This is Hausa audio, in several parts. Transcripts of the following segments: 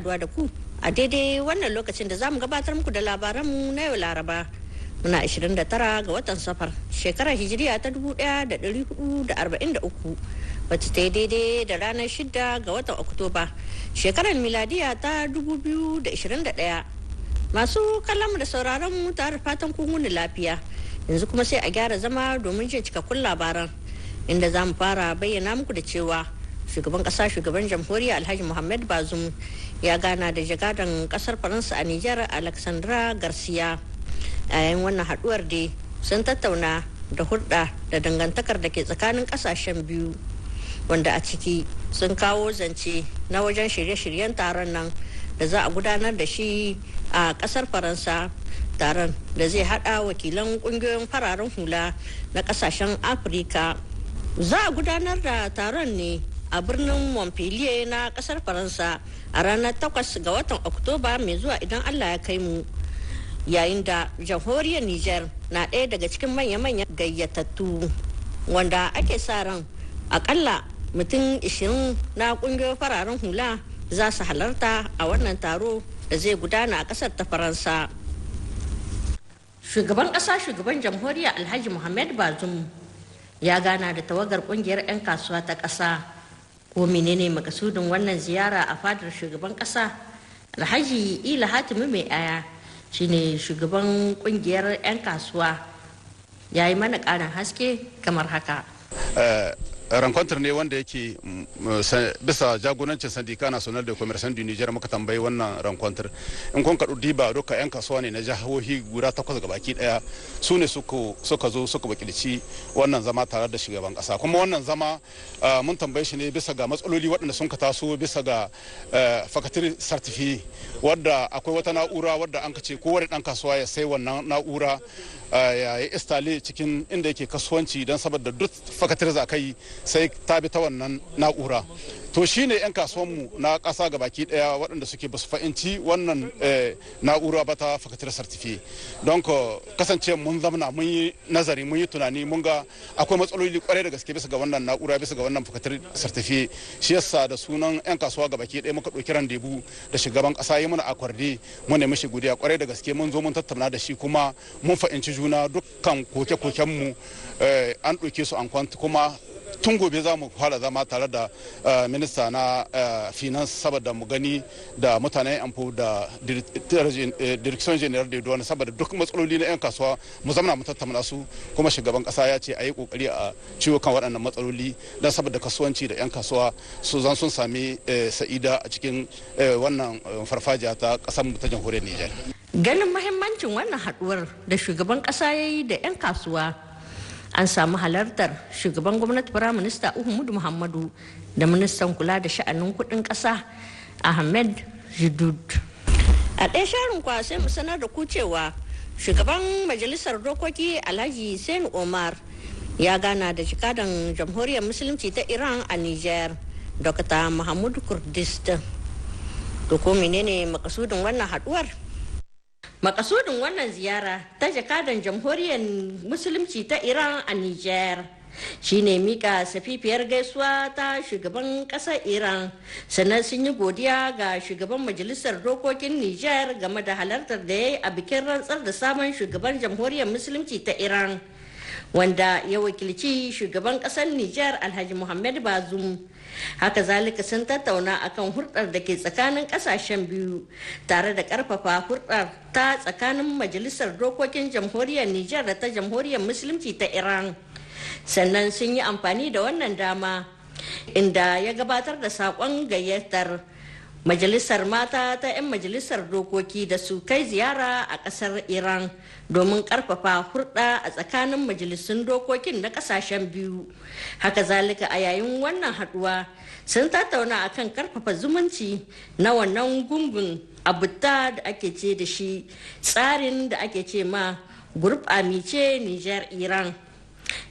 Da ku a daidai wannan lokacin da za mu gabatar muku da labaranmu na yau Laraba. Muna 29 ga watan Safar, shekarar Hijiriya ta 1443, wacce ta yi daidai da ranar 6 ga watan Oktoba, shekarar miladiya ta 2021. Masu kallonmu da sauraron mu, tare fatan kun wuni lafiya. Yanzu kuma sai a gyara zama domin jin cikakkun labaran, inda za mu fara bayyana muku da cewa shugaban kasa, shugaban jamhuriya Alhaji Muhammad Bazum ya gana da jakadan kasar Faransa a Nijar, Alexandra Garcia. A yayin wannan haduwar dai sun tattauna da hulɗa da dangantakar da ke tsakanin kasashen biyu, wanda a ciki sun kawo zance na wajen shirye-shiryen taron nan da za a gudanar da shi a kasar Faransa, taron da zai hada wakilan kungiyoyin fararen hula na kasashen Afirka. Za a gudanar da taron ne a birnin Montpellier na kasar Faransa a ranar 8 ga watan Oktoba mai zuwa idan Allah ya kai mu, yayin da jamhuriyar Niger na ɗaya daga cikin manya-manyan gayyatattu, wanda ake sa ran akalla mutum 20 na kungiyoyin fararen hula za su halarta a wannan taro da zai gudana a kasar ta Faransa. Shugaban ƙasa, shugaban jamhuriya Alhaji Muhammad Bazum ya gana da tawagar kungiyar 'yan kasuwa ta ƙasa. Ko menene makasudin wannan ziyara a fadar shugaban ƙasa? Alhaji Ila Hatimi Mai Aya shine shugaban kungiyar 'yan kasuwa, ya yi mana ƙarin haske kamar haka. Rencontre ne wanda yake bisa jagorancin Syndicat National de Commerçants du Niger. Muka tambayi wannan rencontre, in kun kaɗu diba, duka 'yan kasuwa ne na jihohi guda takwas gabaki ɗaya, su ne suka zo suka wakilci wannan zama tare da shugaban ƙasa. Kuma wannan zama mun tambaye shi ne bisa ga matsaloli waɗanda sun ka taso bisa ga facture certifiée, wadda akwai wata na'ura wadda an ka ce kowane ɗan kasuwa ya sai wannan na'ura, ya yi installer cikin inda yake kasuwanci, don saboda duk facture za ka yi sai ta bi ta wannan na'ura. To shine 'yan kasuwanmu na ƙasa baki ɗaya waɗanda suke basu fahimci wannan na'ura ba ta facture certifiée. Don kasance mun zamna, mun yi nazari, mun yi tunani, mun ga akwai matsaloli kwarai da gaske bisa ga wannan na'ura, bisa ga wannan facture certifiée. Shi yasa da sunan 'yan kasuwa gabaki ɗaya muka ɗauki rendez-vous da shugaban ƙasa, yi mana accordé. Mun nemi shi godiya kwarai da gaske. Mun zo mun tattauna da shi, kuma mun fahimci juna. Dukkan koke-kokenmu an ɗauke su en compte, kuma tun gobe za mu fara zama tare da minista na finance, saboda mu gani da mutanen impôts da Direction Générale de Douane, saboda duk matsaloli na 'yan kasuwa mu zamana mu tattauna su. Kuma shugaban kasa ya ce a yi kokari a ciwo kan waɗannan matsaloli, don saboda kasuwanci da 'yan kasuwa su zan sun sami sa'ida a cikin wannan farfajiya ta kasar mu ta jamhuriyar Nijar. Ganin mahimmancin wannan haduwar da shugaban kasa ya yi da 'yan kasuwa, an samu halartar shugaban gwamnati, Firaminista Uhumudu Muhammadu, da ministan kula da sha'anin kudin kasa, Ahmed Jidud. A ɗaya sharin kwa, sai mu sanar da ku cewa shugaban majalisar dokoki Alhaji Sani Omar ya gana da jikadan Jamhuriyar Musulunci ta Iran a Niger, Dr. Mahmud Kurdist. To, ko menene makasudin wannan haduwar? Makasudin wannan ziyara ta jakadan Jamhuriyar Musulunci ta Iran a Niger shine mika safifiyar gaisuwa ta shugaban kasar Iran, sannan sun yi godiya ga shugaban majalisar dokokin Niger game da halartar da ya yi a bikin rantsar da sabon shugaban Jamhuriyar Musulunci ta Iran, wanda ya wakilci shugaban kasar Niger, Alhaji Muhammad Bazum. Haka zalika sun tattauna akan hurɗar da ke tsakanin ƙasashen biyu, tare da ƙarfafa hurɗar ta tsakanin majalisar dokokin Jamhuriyar Niger da ta Jamhuriyar Musulunci ta Iran. Sannan sun yi amfani da wannan dama inda ya gabatar da saƙon gayyatar majalisar mata ta 'yan majalisar dokoki da su kai ziyara a kasar Iran domin karfafa hurɗa a tsakanin majalisun dokokin na kasashen biyu. Haka zalika, a yayin wannan haduwa sun tattauna akan karfafa zumunci na wannan gungun abuta da ake ce da shi tsarin da ake ce ma Groupe Amitié Niger Iran.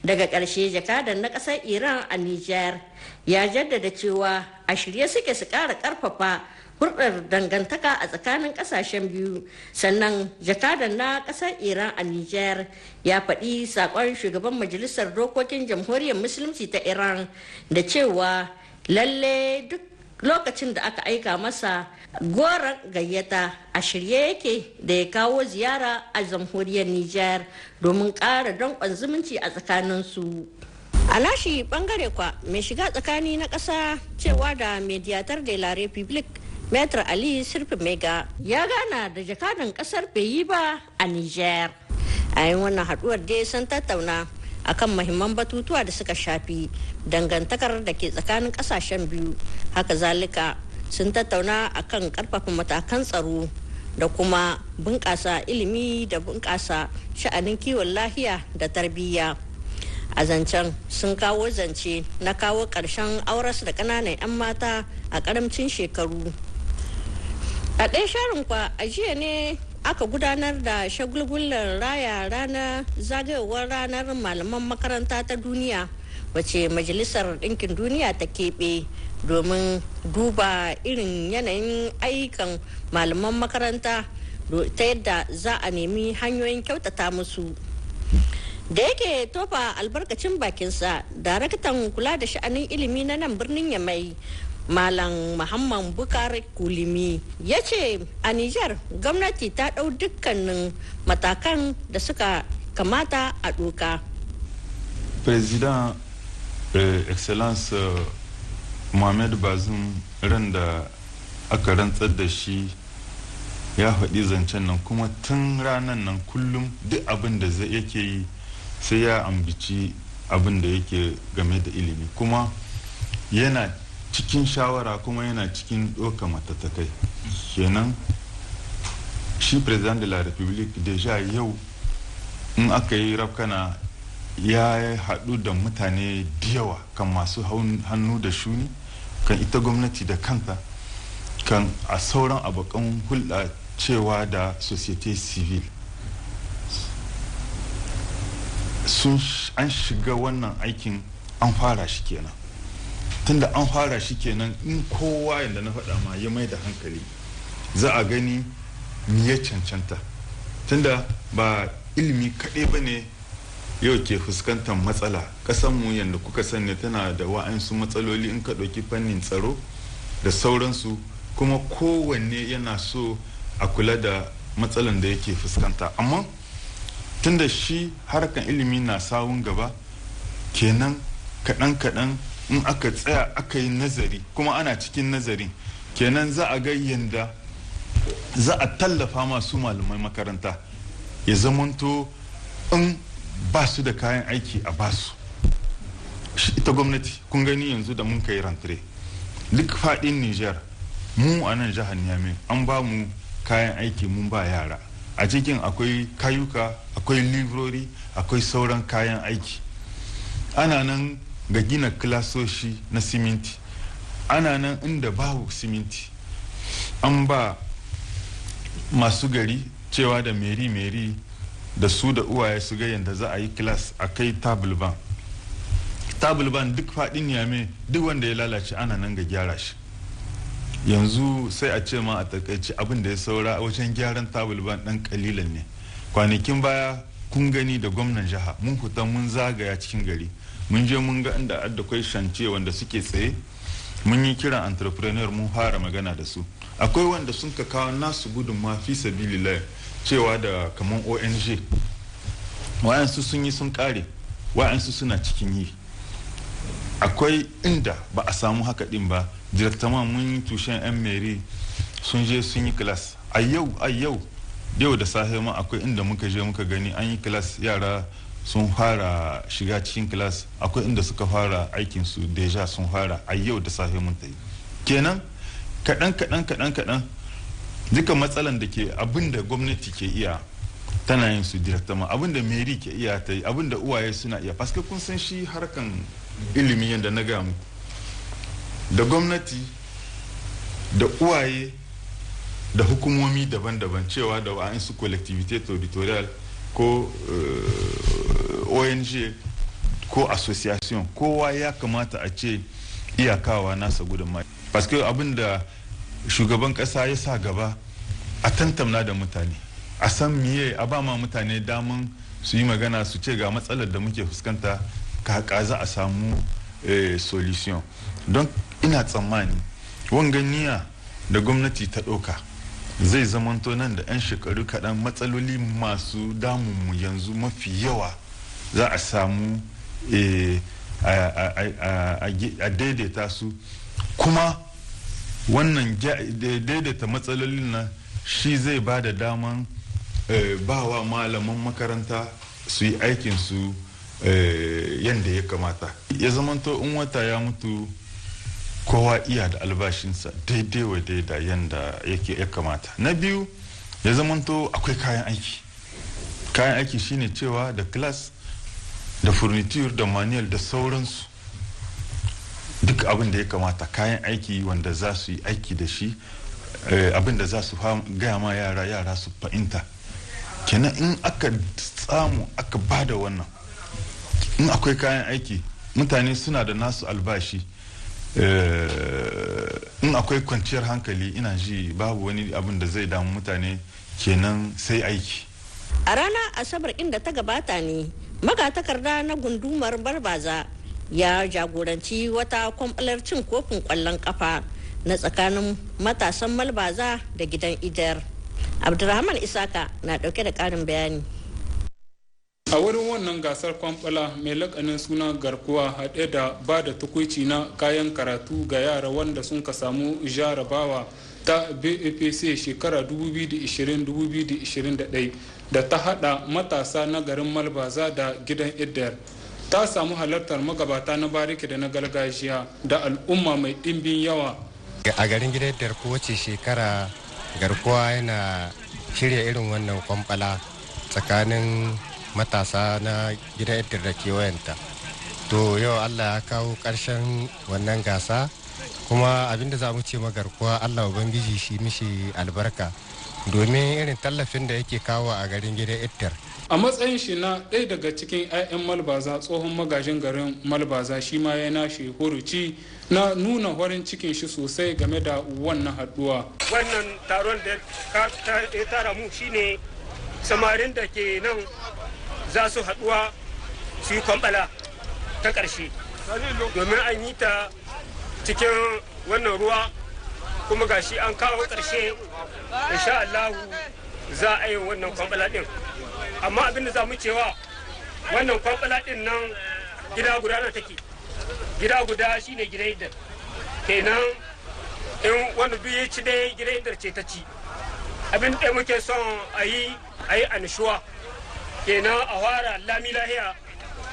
Daga ƙarshe, jakadan na ƙasar Iran a Niger ya jaddada cewa a shirye suke su ƙara ƙarfafa hulɗar dangantaka a tsakanin ƙasashen biyu. Sannan jakadan na ƙasar Iran a Niger ya faɗi saƙon shugaban majalisar dokokin Jamhuriyar Musulunci ta Iran da cewa lalle duk lokacin da aka aika masa goron gayyata, a shirye yake da ya kawo ziyara a jamhuriyar Nijar domin ƙara danƙon zumunci a tsakaninsu. A nashi bangare kwa, mai shiga tsakani na ƙasa, cewa da Médiateur de la République, Maître Ali Sirfi Mega, ya gana da jakadan kasar ba a Niger. A yin wannan haduwar dai sun tattauna akan mahimman batutuwa da suka shafi dangantakar da ke tsakanin kasashen biyu. Haka zalika sun tattauna akan karfafa matakan tsaro da kuma bunƙasa ilimi da bunƙasa sha'anin kiwon lahiya da tarbiyya. A zancen sun kawo zance na kawo ƙarshen auras da ƙananan 'yan mata a ƙaramcin shekaru. A ɗaya sharin kwa, a jiya ne aka gudanar da shagulgular raya ranar zagayowar ranar malaman makaranta ta duniya, wace Majalisar Ɗinkin Duniya ta keɓe domin duba irin yanayin ayyukan malaman makaranta ta yadda za a nemi hanyoyin kyautata musu. Da yake tofa albarkacin bakinsa, daraktan kula da sha'anin ilimi na nan birnin Yamai, Malam Muhammad Bukar Kulimi, ya ce a Nijar gwamnati ta ɗau dukkanin matakan da suka kamata a ɗoka. Président Excellence Mohamed Bazoum, ran da aka rantsar da shi ya faɗi zancen nan, kuma tun ranar nan kullum duk abin da zai yake yi sai ya ambaci abin da yake game da ilimi, kuma yana cikin shawara, kuma yana cikin ɗauka matakai. Kenan shi Président de la République déjà yau in aka yi rafkana ya haɗu da mutane da yawa, kan masu hannu da shuni, kan ita gwamnati da kanta, kan a sauran abokan hulɗa, cewa da société civile. Sun an shiga wannan aikin, an fara shi kenan. Tunda an fara shi kenan, in kowa, yadda na faɗa ma, ya mai da hankali, za a gani mi ya cancanta, tunda ba ilimi kaɗai ba ne yau ke fuskantar matsala. Ƙasanmu, yadda kuka sani, tana da wa'ansu matsaloli in ka ɗauki fannin tsaro da sauransu, kuma kowanne yana so a kula da matsalan da yake fuskanta. Amma tunda shi harkan ilimi na sawun gaba, kenan kaɗan-kaɗan in aka tsaya aka yi nazari, kuma ana cikin nazari, kenan za a ga yadda za a tallafa masu malamai makaranta, ya zamanto in ba su da kayan aiki a basu. Ita gwamnati, kun gani yanzu da mun kai rentrée, duk faɗin Niger, mu a nan jihar Niamey an ba mu kayan aiki, mun ba yara. A cikin akwai kayuka, akwai livrori, akwai sauran kayan aiki. Ana nan ga gina kilasoshi na siminti. Ana nan inda babu siminti an ba masu gari, cewa da mairie mairie, da su da uwaye su ga yadda za a yi classe, a kai table banc. Table banc duk faɗin Niamey, duk wanda ya lalace ana nan ga gyara shi yanzu. Sai a ce ma a takaice abin da ya saura wajen gyaran table banc ɗan kalilan ne. Kwanakin baya kun gani da gwamnan jiha mun fita mun zagaya cikin gari, mun je mun ga inda adda kwai chantier wanda suke tsaye. Mun yi kiran entrepreneur, mun fara magana da su. Akwai wanda sun ka kawo nasu gudunmawa fi sabilillah, cewa da kaman ONG. Wa'ansu sun yi sun kare, wa'ansu suna cikin yi. Akwai inda ba a samu haka din ba, directement mun yi tushen 'yan mairie sun je sun yi classe. A yau yau da safe ma akwai inda muka je muka gani an yi classe, yara sun fara shiga cikin classe. Akwai inda suka fara aikin su déjà, sun fara a yau da safe mun tayi. Kenan kaɗan kaɗan kaɗan kaɗan duka matsalan da ke, abin da gwamnati ke iya tana yin su directement, abin da mairie ke iya ta yi, abin da uwaye suna iya, paske kun san shi harkan ilimi, yadda na gaya muku, da gwamnati da uwaye da hukumomi daban-daban, cewa da wa'ansu collectivité territoriale ko ONG ko association, kowa ya kamata a ce iyakawa nasa gudunmawa, paske abin da shugaban kasa ya sa gaba, a tantamna da mutane, a san miye, a ba ma mutane daman su yi magana, su ce ga matsalar da muke fuskanta, kaka za a samu solution. Don ina tsammani wanga niyya da gwamnati ta ɗauka zai zamanto nan da 'yan shekaru kaɗan matsaloli masu damunmu yanzu mafi yawa za a samu a daidaita su. Kuma wannan daidaita matsalolin nan shi zai ba da daman ba wa malaman makaranta su yi aikinsu yadda ya kamata. Ya zamanto in wata ya mutu, kowa iya da albashinsa daidai wa daida yadda yake ya kamata. Na biyu, ya zamanto akwai kayan aiki. Kayan aiki shine cewa da classe, da fourniture, da manuel, da sauransu, duk abin da ya kamata, kayan aiki wanda za su yi aiki da shi, abin da za su gaya ma yara, yara su fahimta. Kenan in aka samu aka bada wannan, in akwai kayan aiki, mutane suna da nasu albashi, in akwai kwanciyar hankali, ina ji babu wani abin da zai damu mutane. Kenan sai aiki. A ranar Asabar inda ta gabata ne magatakarda na gundumar Barbaza ya jagoranci wata kwamfalar cin kofin kwallon kafa na tsakanin matasan Malbaza da Gidan Idar. Abdulrahman Isaka na dauke da karin bayani. A wurin wannan gasar kwamfala mai lakanin suna Garkuwa, haɗe da ba da tukuici na kayan karatu ga yara wanda sun ka samu jarabawa ta BEPC shekara 2020-2021, da ta hada matasa na garin Malbaza da Gidan Idar, ta samu halartar magabata na bariki da na gargajiya da al'umma mai ɗimbin yawa. A garin Gidan Idar, kowace shekara Garkuwa yana shirya irin wannan kwamfala tsakanin matasa na Gidan Idar da kewayenta. To, yau Allah ya kawo ƙarshen wannan gasa, kuma abinda za mu ce ma Garkuwa, Allah Ubangiji shi mishi albarka domin irin tallafin da yake kawo a garin Gidan Idar. A matsayin shi na ɗaya daga cikin 'ya'yan Malbaza, tsohon magajin garin Malbaza shi ma ya nashi huruci na nuna farin cikin shi sosai game da wannan haɗuwa. Wannan taron da ya tara mu shine samarin da ke nan za su haɗuwa su yi kwambala ta ƙarshe, domin an yi ta cikin wannan ruwa, kuma gashi an kawo ƙarshe. Insha Allahu za a yi wannan kwambala ɗin. Amma abin da za mu cewa, wannan kwambala ɗin nan gida guda na take, gida guda shine Gidan Idar. Kenan in wanda duk ya ci dai, Gidan Idar ce ta ci. Abin da muke son a yi, a yi annashuwa. Kenan a fara lami lahiya,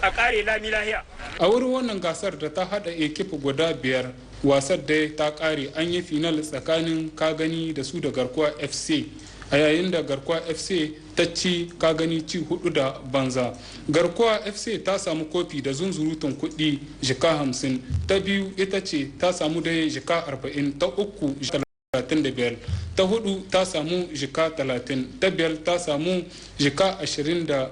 a kare lami lahiya. A wurin wannan gasar da ta hada équipe guda biyar, wasar da ta kare an yi final tsakanin Kagani da su da Garkuwa FC, a yayin da Garkuwa FC ta ci Kagani ci 4 da banza. Garkuwa FC ta samu kofi da zunzurutun kuɗi jika 50, ta biyu ita ce ta samu da jika 40, ta uku 35, ta hudu ta samu jika 30, ta biyar ta samu jika 25.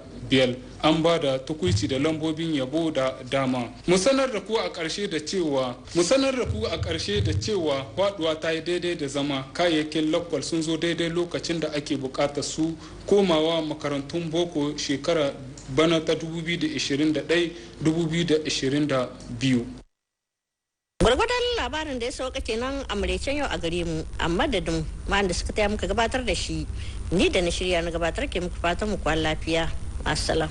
An ba da tukuici da lambobin yabo da dama. Mu sanar da ku a ƙarshe da cewa mu sanar da ku a ƙarshe da cewa faduwa ta yi daidai da zama. Kayayyakin lakwal sun zo daidai lokacin da ake buƙatar su, komawa makarantun boko shekara bana ta 2021-2022. Gwargwadon labarin da ya sauka kenan a maraicen yau a gare mu. A madadin da suka taya muka gabatar da shi, ni da na shirya na gabatar ke muku fatan mu kwan lafiya. Assalam.